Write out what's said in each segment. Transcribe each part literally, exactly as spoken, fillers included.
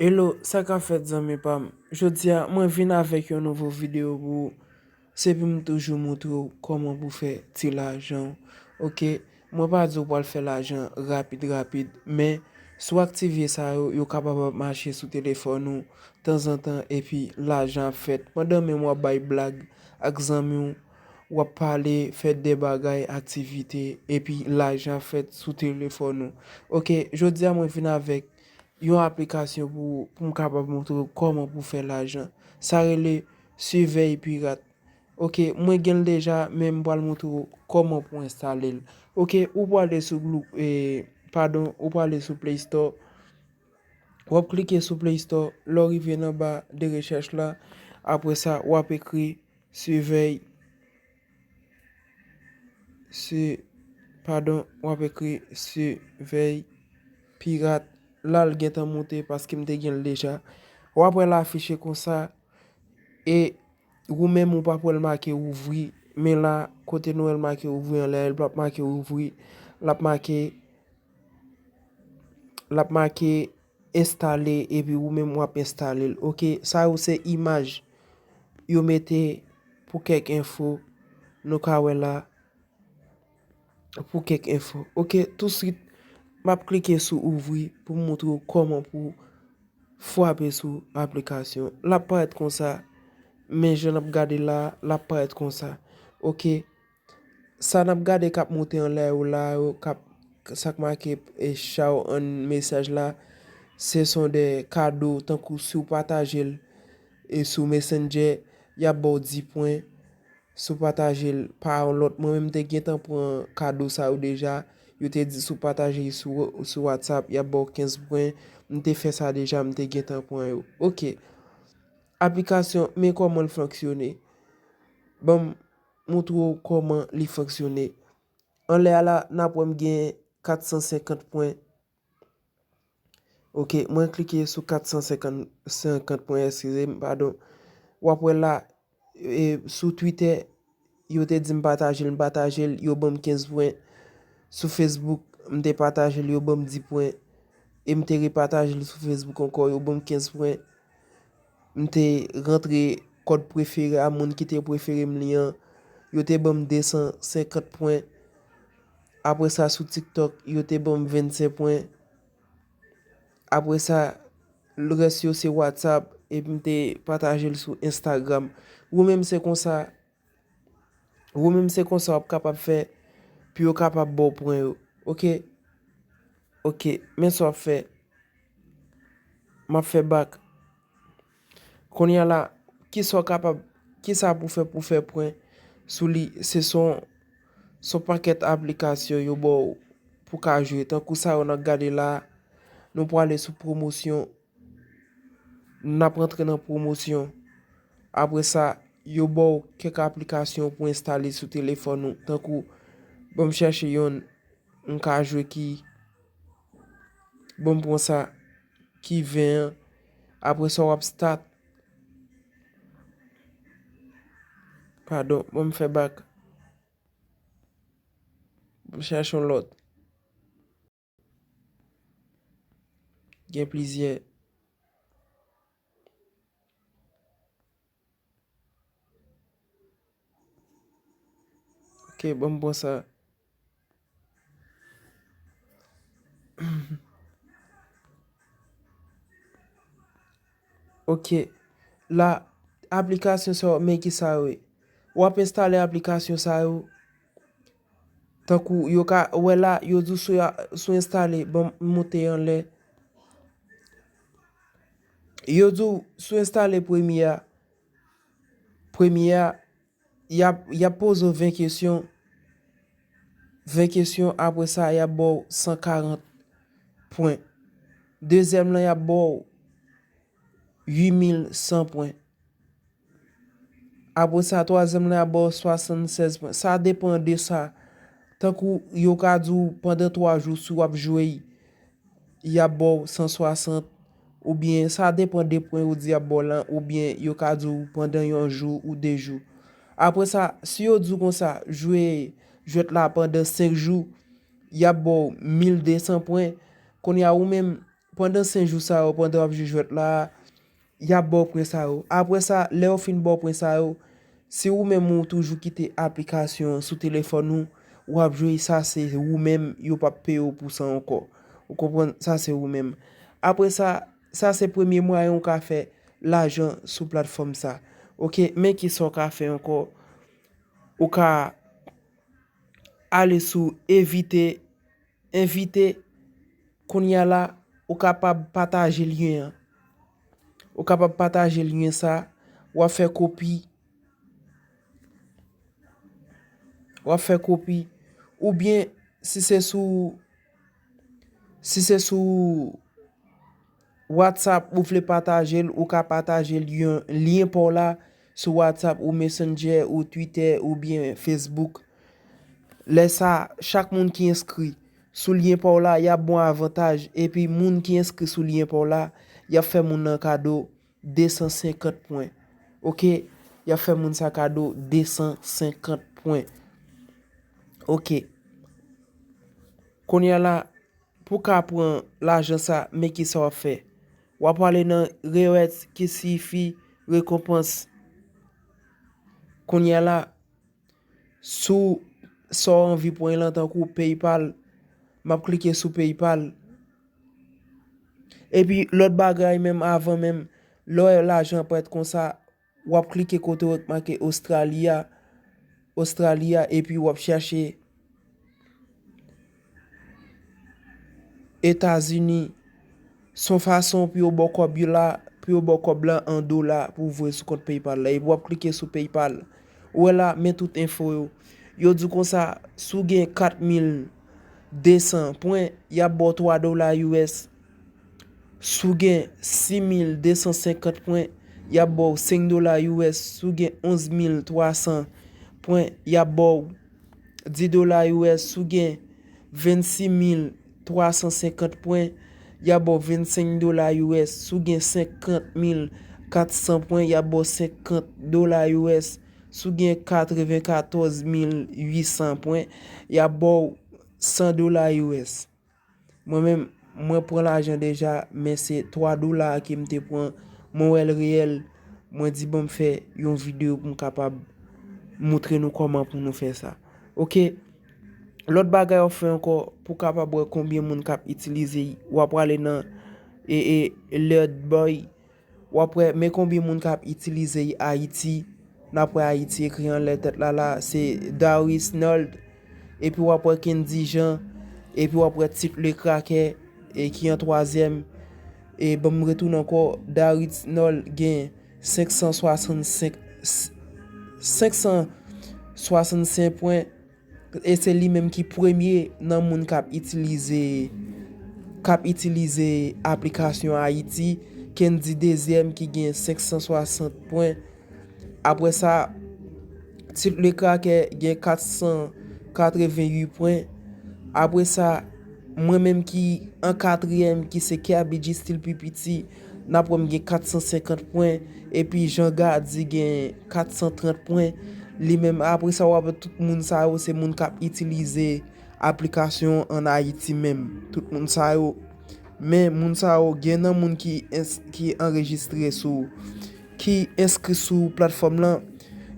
Hello, sa k ap fèt zanmi pa m? Jodi a, mwen vin avèk yon nouvo videyo pou ou. Se pou m toujou montre w kòman pou fè ti lajan w. Oke, mwen pa di w pral fè lajan rapid rapid, men si w aktive sa yo, yo kapab ap mache sou telefòn ou tanzantan epi lajan ap fèt. Pandan menm w ap bay blag ak zanmi w, w ap pale, fè de bagay, aktivite, epi lajan ap fèt sou telefòn ou. Oke, jodi a mwen vin avèk yon aplikasyon pou, pou m kapab montre w kòman pou fè lajan. Sa rele Sivèy Pirat. Oke, mwen gen l deja, men m pral montre w kòman pou enstale l. Oke, ou prale sou Glu-, e, padon, ou prale sou Play Store. W ap klike sou Play Store. Lè w rive nan ba de rechèch la, apre sa, w ap ekri Sivèy, si, padon, w ap ekri Sivèy Pirat. La, l gentan monte paske m te gen l deja. W ap wè l afiche konsa. E ou menm ou p ap wè l make ouvri. Men la, kote nou wè l make ouvri anlè a, l p ap make ouvri. L ap make, l ap make enstale epi ou menm w ap enstale l. Oke, sa yo se imaj yo mete pou kèk enfo. Nou ka wè la, pou kèk enfo. Oke, touswit, m ap klike sou ouvri pou m montre w kòman pou frape sou aplikasyon. L ap parèt konsa, men jan n ap gade la, l ap parèt konsa. Oke, sa n ap gade k ap monte anlè yo la, yo k ap, sa k make, e, shout out mesaj la, se son de kado, tankou si w pataje l, e, sou Messenger, y ap ba w dis pwen. Si w pataje l pa yon lòt, mwen menm m te gentan pran kado sa yo deja. Yo te di si w pataje l sou, sou WhatsApp, y ap ba w kenz pwen. M te fè sa deja, m te gentan pran yo. Oke. Aplikasyon, men kòman l fonksyone. Ban m montre w kòman li fonksyone. Anlè a la, n ap wè m gen kat san senkant pwen. Oke, mwen klike sou kat san senkant, senkant pwen, eskize m, padon. W ap wè la, e, sou Twitter, yo te di m pataje l, m pataje l, yo ban m kenz pwen. Sou Facebook, m te pataje l, yo ban m dis pwen. E m te repataje l sou Facebook ankò, yo ban m kenz pwen. M te rantre kòd prefere a moun ki te prefere m li an, yo te ban m de san senkant pwen. Apre sa, sou TikTok, yo te ban m vennsenk pwen. Apre sa, rès yo se WhatsApp, epi m te pataje l sou Instagram. Ou menm se konsa, ou menm se konsa w ap kapab fè pou yo kapab ba w pwen yo. Oke? Oke, men sa w ap fè. M ap fè bak. Kounye a la, kisa w kapab, kisa pou fè, pou fè pwen sou li, se son, son pakèt aplikasyon yo ba w pou ka jwe. Tankou sa yo n ap gade la, nou prale sou pwomosyon, n ap rantre nan pwomosyon. Apre sa, yo ba w kèk aplikasyon pou enstale sou telefòn ou. Tankou, ban m chèche yonn, m ka jwe ki, bon, m pran sa ki ven an. Apre sa, w ap start. Padon, bon, m fè bak. M chèche yon lòt. Gen plizyè. Ok, ban m pran sa. Ok. La, aplikasyon sa yo, men ki sa yo ye. W ap enstale aplikasyon sa yo. Tankou yo ka, wè la, yo di w sou, sou enstale, ban m monte anlè. Yo di w sou enstale premye a. Premye a, y ap, y ap poze w ven kesyon. Ven kesyon, apre sa, y ap ba w san karant pwen. Dezyèm lan, y ap ba w uit mil san pwen. Apre sa, twazyèm lan, y ap ba w swasannsèz pwen. Sa depann de sa. Tankou yo ka di w pandan twa jou, si w ap jwe, y ap ba w san swasant, oubyen sa depann de pwen yo di y ap ba w lan, oubyen yo ka di w pandan yon jou ou de jou. Apre sa, si yo di w konsa, jwe jwèt la pandan senk jou, y ap ba w mil de san pwen. Kounye a, ou menm, pandan senk jou sa yo, pandan w ap jwe jwèt la, y ap ba w pwen sa yo. Apre sa, lè yo fin ba w pwen sa yo, si ou menm ou toujou kite aplikasyon an sou telefòn ou, w ap jwe, sa se ou menm, yo p ap peye w pou sa ankò. Ou konprann? Sa se ou menm. Apre sa, sa se premye mwayen ou ka fè lajan sou platfòm sa. Oke, men kisa w ka fè ankò? Ou ka ale sou envite, envite, kounye a la, ou kapab pataje lyen an. Ou kapab pataje lyen sa, w ap fè kopi, w ap fè kopi, oubyen si se sou, si se sou WhatsApp ou vle pataje l, ou ka pataje lyen, lyen pa w la sou WhatsApp ou Messenger ou Twitter oubyen Facebook. Lè sa, chak moun ki enskri sou lyen pa w la, y ap ba w avantaj, epi moun ki enskri sou lyen pa w la, y ap fè moun nan kado de san senkant pwen. Oke? Y ap fè moun sa kado de san senkant pwen. Oke. Kounye a la, pou w ka pran lajan sa, men kisa w ap fè. W ap ale nan rewards ki siyifi rekonpans. Kounye a la, sou sa w anvi pran lan tankou PayPal, m ap klike sou PayPal. Epi lòt bagay menm avan menm, lè w wè lajan parèt konsa, w ap klike kote w make Ostrali a, Ostrali a, epi w ap chache Etazini. Se yon fason pou yo ba w kòb yo la, pou yo ba w kòb la an dola pou w voye sou kont PayPal la. Epi w ap klike sou PayPal. Ou wè la, men tout enfo yo. Yo di w konsa, si w gen kat mil de san pwen, y ap ba w twa dola U S. Si w gen sis mil de san senkant pwen, y ap ba w senk dola U S. Si w gen onz mil twa san pwen, y ap ba w dis dola U S. Si w gen vennsis mil twa san senkant pwen, y ap ba w vennsenk dola U S. Si w gen senkant mil kat san pwen, y ap ba w senkant dola U S. Si w gen katrevenkatòz mil uit san pwen, y ap ba w san dola U S. Mwen menm, mwen pran lajan deja, men se twa dola ke m te pran. Mwen wè l reyèl, mwen di ban m fè yon videyo pou m kapab montre nou kòman pou nou fè sa. Oke? Lòt bagay w ap fè ankò, pou w kapab wè konbyen moun k ap itilize l, w ap prale nan e, e, Learnboy. W ap wè, men konbyen moun k ap itilize l Ayiti. N ap wè Ayiti ekri anlè tèt la la, se Darius Nold. Epi w ap wè Kendy Jean. Epi w ap wè Tit Le Craquer, e ki an twazyèm. E ban m retounen ankò, Darius Nold gen senk san swasannsenk, senk san swasannsenk pwen. E se li menm ki premye nan moun k ap itilize, k ap itilize aplikasyon Ayiti. Kendy dezyèm ki gen senk san swasant pwen. Apre sa, Tit Le Craquer gen kat san katreven uit pwen. Apre sa, mwen menm ki an katriyèm, ki se K B G Still P P T, n ap wè m gen kat san senkant pwen, epi Jean Gardy gen kat san trant pwen. Li menm, apre sa, w ap wè tout moun sa yo, se moun k ap itilize aplikasyon an Ayiti menm. Tout moun sa yo. Men, moun sa yo, gen nan moun ki ens-, ki anrejistre sou, ki enskri sou platfòm lan.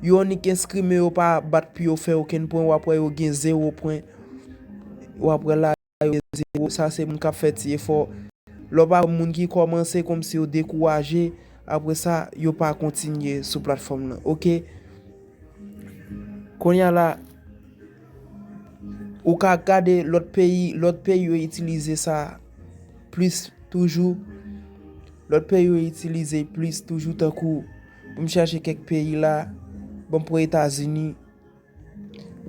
Yo annik enskri, men yo pa bat pou yo fè okenn pwen. W ap wè yo gen zewo pwen. W ap wè la, yo gen zewo. Sa se moun k ap fè ti efò. Lè w pa wè moun ki kòmanse kòmsi yo dekouraje, apre sa, yo pa kontinye sou platfòm lan. Oke? Kounye a la, ou ka gade lòt peyi, lòt peyi yo itilize sa plis toujou. Lòt peyi yo itilize plis toujou, tankou, pou m chache kèk peyi la, ban m pran Etazini.